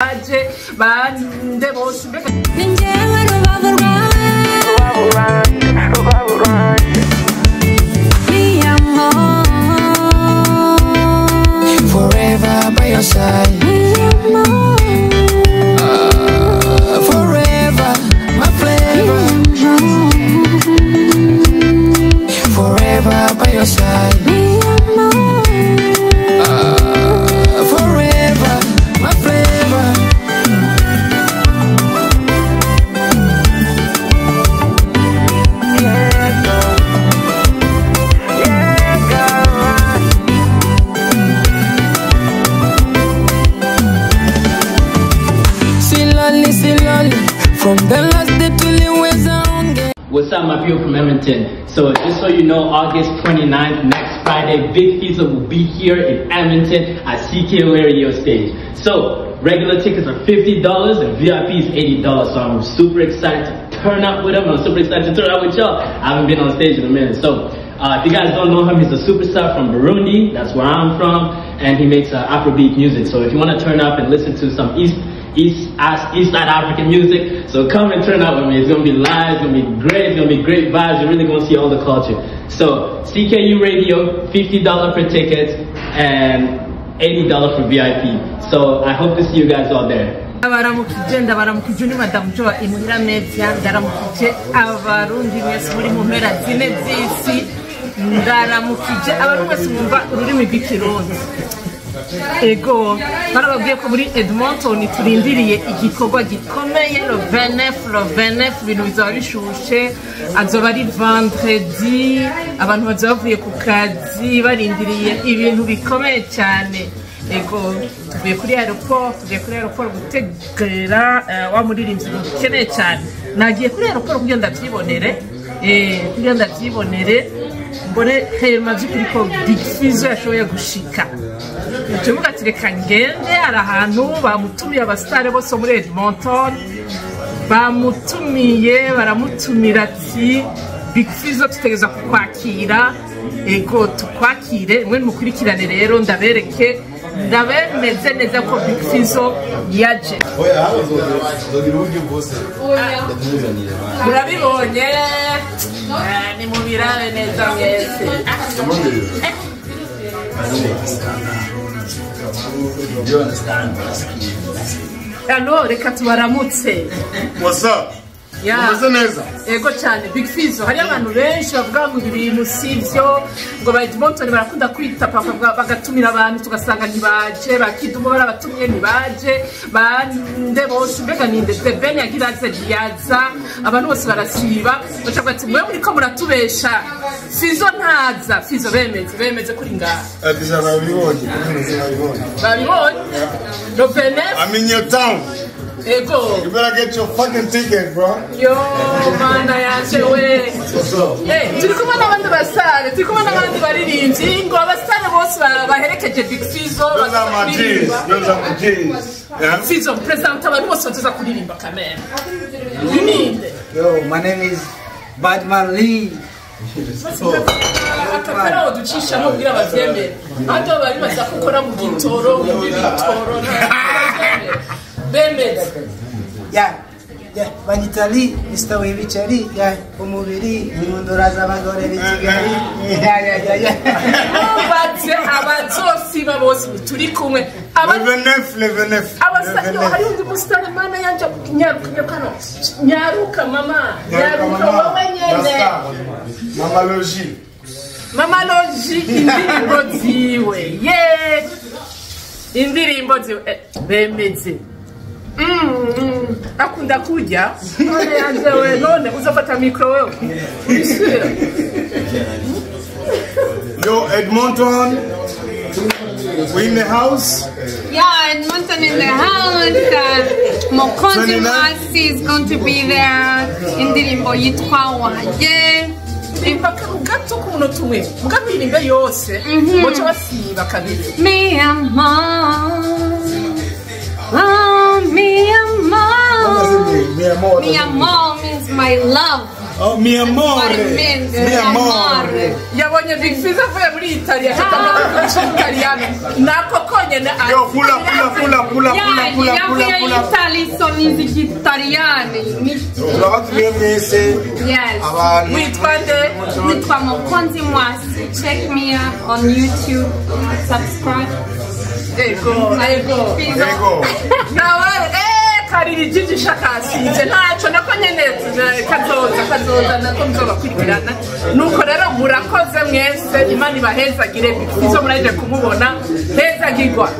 Baje bande bose mbega. Ni njyewe rubavu rwawe. Mi amor. Forever by your side. Mi amor. Forever, my flavor. Forever by your side. Mi amor. Forever, my flavor. Silali, silali, from the last day tuliweza onge. What's up, my people from Edmonton? So just so you know, August 29th, next Friday, Big Fizzo will be here in Edmonton at CKO Radio stage. So regular tickets are $50 and VIP is $80. So I'm super excited to turn up with him. I'm super excited to turn up with y'all. I haven't been on stage in a minute. So if you guys don't know him, he's a superstar from Burundi. That's where I'm from. And he makes Afrobeat music. So if you want to turn up and listen to some East Side African music, so come and turn up with me. It's gonna be live, it's gonna be great, it's gonna be great vibes. You're really gonna see all the culture. So CKU Radio, $50 per ticket and $80 for VIP. So I hope to see you guys all there. Ndabaramukije, ndabaramukije, ni Madamu Joa Imuhira Media. Ndaramukije Abarundi mwese muri mu mpera zine z'isi, ndaramukije abantu mwese mwumva ururimi rw'Ikirundi. Ego, barababwiye ko muri Edmonton turindiriye igikorwa gikomeye le 29, le 29 ibintu bizaba bishushe, azoba ari vendredi, abantu bazoba bavuye ku kazi barindiriye ibintu bikomeye cyane. Ego, tuvuye kuri aeroport, tuvuye kuri aeroport gutegera wa muririmbyi dukeneye cyane. Nagiye kuri aeroport kugira ndabyibonere, kugira ndabyibonere mbone hema by'ukuri ko Big Fizzo yashoboye gushika. Tuvuga ati reka ngende, hari ahantu bamutumiye abasitari bose muri Edmonton, bamutumiye, baramutumira ati Big Fizzo tutegereza kukwakira. Ego, tukwakire mwe mukurikirane rero, ndabereke ndabemeze neza ko Big Fizzo yaje. Oya, hano zogira uburyo bwose yatuzanire. Murabibonye, ni mubirabe neza mwese. You understand? Allo, reka tubaramutse. What's up? Yeah. Umeze neza? Ego cyane, Big Fizzo, hari abantu benshi bavuga ngo ibi bintu si byo, ngo ba Edmonton barakunda kwita papa bagatumira abantu tugasanga ntibaje, ba Kidumu barabatumye ntibaje, bande bose mbega ninde The Ben yagira aze ntiyaza, abantu bose barasiba, baca bati mwe muriko muratubesha, Fizzo ntaza. Fizzo bemeze, bemeze kuri ngaha. Adisha babibonye, kuri babibonye. Babibonye? Le 29. I'm in your town. Ego. You better get your fucking ticket, bro. Yo, mana yanje we. What's up? Turi kumwe n'abandi basare, turi kumwe n'abandi baririmbyi, ngo abasare bose baherekeje Big Fizzo. Those are my G's. Those are my G's. Yeah? Fizzo, present abantu bose bazoza kuririmba kamere. Uninde. Yo, my name is Badman Lee. Akapera woducishamo kugira bavyemere. Ahandi bari baza gukora mu gitoro, mu bitoro, bavyemere. Bemeze. Yeah, yeah, banyita Lee, Mr. Wibiceri, yeah, umubiri, inkundura z'abagore b'i Kigali. Yeah, yeah, yeah, yeah. Bubatse abazosiba bose turi kumwe. Le 29, le 29. Abasa yo hari undi musitari mana yanje, nyaruka, nyaruka no. Nyaruka mama, nyaruka wowe nyene. Mama Logie. Mama Logie, indirimbo ziwe. Ye. Indirimbo ziwe bemeze. Akunda kurya. None yanje we, none uzofata micro wewe. Uri Yo, Edmonton. We in the house. Yeah, Edmonton in the house. Mokonzi 29. Mwasi is going to be there. Indirimbo yitwa Waye. Impaka gato k'umunota umwe mugabiririmbe yose boca basiba kabiri. Mi amor. Oh, mi amor. Mi amor. Mi amor means my love. Oh, mi amore. What it means. Mi amore. Yabonye Big Fizzo avuye muri Italia, akatanga kuvugisha Italiyano nako konyene. Yo, pula, pula, pula, pula, pula, Yeah, pula, pula, yavuye pula. Italy, so nizi Italiyani. Turabatumiye mwese. Yes. Abantu. Witwa nde? Witwa Mokonzi Mwasi. Check me up on YouTube. Subscribe. Ego, ego. Fizzo. Yego. Nawe karira ijiji kasize ntacyo nako nyene, kazoza, kazoza nako muzobakurikirana. Nuko rero murakoze mwese, Imana ibahezagire. Big Fizzo muraje kumubona, hezagirwa.